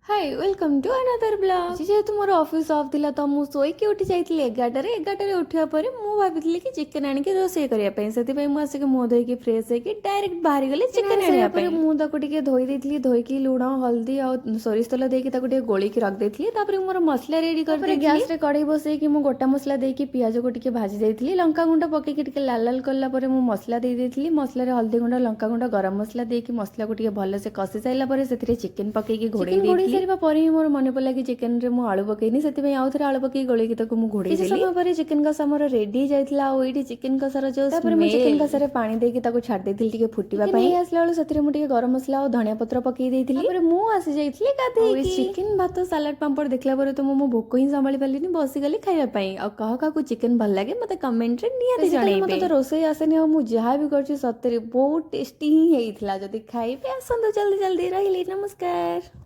Hi, welcome to another vlog. ଯେହେତୁ ମୋର office of ଥିଲା, ତ ମୁଁ ଶୋଇକି ଉଠି ଯାଇଥିଲି 11ଟାରେ। 11ଟାରେ ଉଠିବା ପରେ ମୁଁ ଭାବିଥିଲି କି ଚିକେନ୍ ଆଣିକି ରୋଷେଇ କରିବା ପାଇଁ। ସେଥିପାଇଁ ମୁଁ ଆସିକି ମୁହଁ ଧୋଇକି, ଫ୍ରେଶ୍ ହେଇକି ଡାଇରେକ୍ଟ ବାହାରି ଗଲି ଚିକେନ୍ ଆଣିବା ପାଇଁ। ମୁଁ ତାକୁ ଟିକେ ଧୋଇ ଦେଇଥିଲି। ଧୋଇକି ଲୁଣ, ହଳଦୀ ଆଉ ସୋରିଷ ତେଲ ଦେଇକି ତାକୁ ଟିକେ ଗୋଳେଇକି ରଖିଦେଇଥିଲି। ତାପରେ ମୋର ମସଲା ରେଡି କରିଦେଇଥିଲି। ଗ୍ୟାସରେ କଢ଼େଇ ବସେଇକି ମୁଁ ଗୋଟା ମସଲା ଦେଇକି ପିଆଜକୁ ଟିକେ ଭାଜି ଦେଇଥିଲି। ଲଙ୍କା ଗୁଣ୍ଡ ପକେଇକି ଟିକେ ଲାଲ ଲାଲ କଲା ପରେ ମୁଁ ମସଲା ଦେଇ ଦେଇଥିଲି। ମସଲାରେ ହଳଦୀ ଗୁଣ୍ଡ, ଲଙ୍କା ଗୁଣ୍ଡ, ଗରମ ମସଲା ଦେଇକି ମସଲାକୁ ଟିକେ ଭଲସେ କଷି ସାରିଲା ପରେ ସେଥିରେ ଚିକେନ ପକେଇକି ଘୋଡ଼େଇ ଦେଇଥିଲି। ସାରିବା ପରେ ହିଁ ମୋର ମନେ ପଡ଼ିଲା କି ଚିକେନରେ ମୁଁ ଆଳୁ ପକେଇନି। ସେଥିପାଇଁ ଆଉ ଥରେ ଆଳୁ ପକେଇ ଗୋଳେଇକି ତାକୁ ମୁଁ ଘୋଡ଼େଇ ଦେଲି। କିଛି ସମୟ ପରେ ଚିକେନ କଷା ମୋର ରେଡି ହେଇଯାଇଥିଲା। ଆଉ ଏଇଠି ଚିକେନ କଷାର ଯୋଉ, ତାପରେ ମୁଁ ଚିକେନ କଷାରେ ପାଣି ଦେଇକି ତାକୁ ଛାଡ଼ି ଦେଇଥିଲି ଟିକେ ଫୁଟିବା ପାଇଁ। ଆସିଲା ବେଳକୁ ସେଥିରେ ମୁଁ ଟିକେ ଗରମ ମସଲା ଆଉ ଧନିଆ ପତ୍ର ପକେଇ ଦେଇଥିଲି। ତାପରେ ମୁଁ ଆସି ଯାଇଥିଲି ଗାଧେଇକି। ଚିକେନ, ଭାତ, ସାଲାଡ, ପାମ୍ପଡ଼ ଦେଖିଲା ପରେ ତ ମୁଁ ମୋ ଭୋକ ହିଁ ସମ୍ଭାଳି ପାରିଲିନି, ବସିଗଲି ଖାଇବା ପାଇଁ। ଆଉ କାହା କାହାକୁ ଚିକେନ ଭଲ ଲାଗେ, ମତେ କମେଣ୍ଟରେ ନିହାତି ଜଣେଇବେ। ମତେ ତ ରୋଷେଇ ଆସେନି ଆଉ ମୁଁ ଯାହା ବି କରିଛି, ସତରେ ବହୁତ ଟେଷ୍ଟି ହିଁ ହେଇଥିଲା। ଯଦି ଖାଇବେ, ଆସନ୍ତୁ ଜଲ୍ଦି ଜଲ୍ଦି। ରହିଲି, ନମସ୍କାର।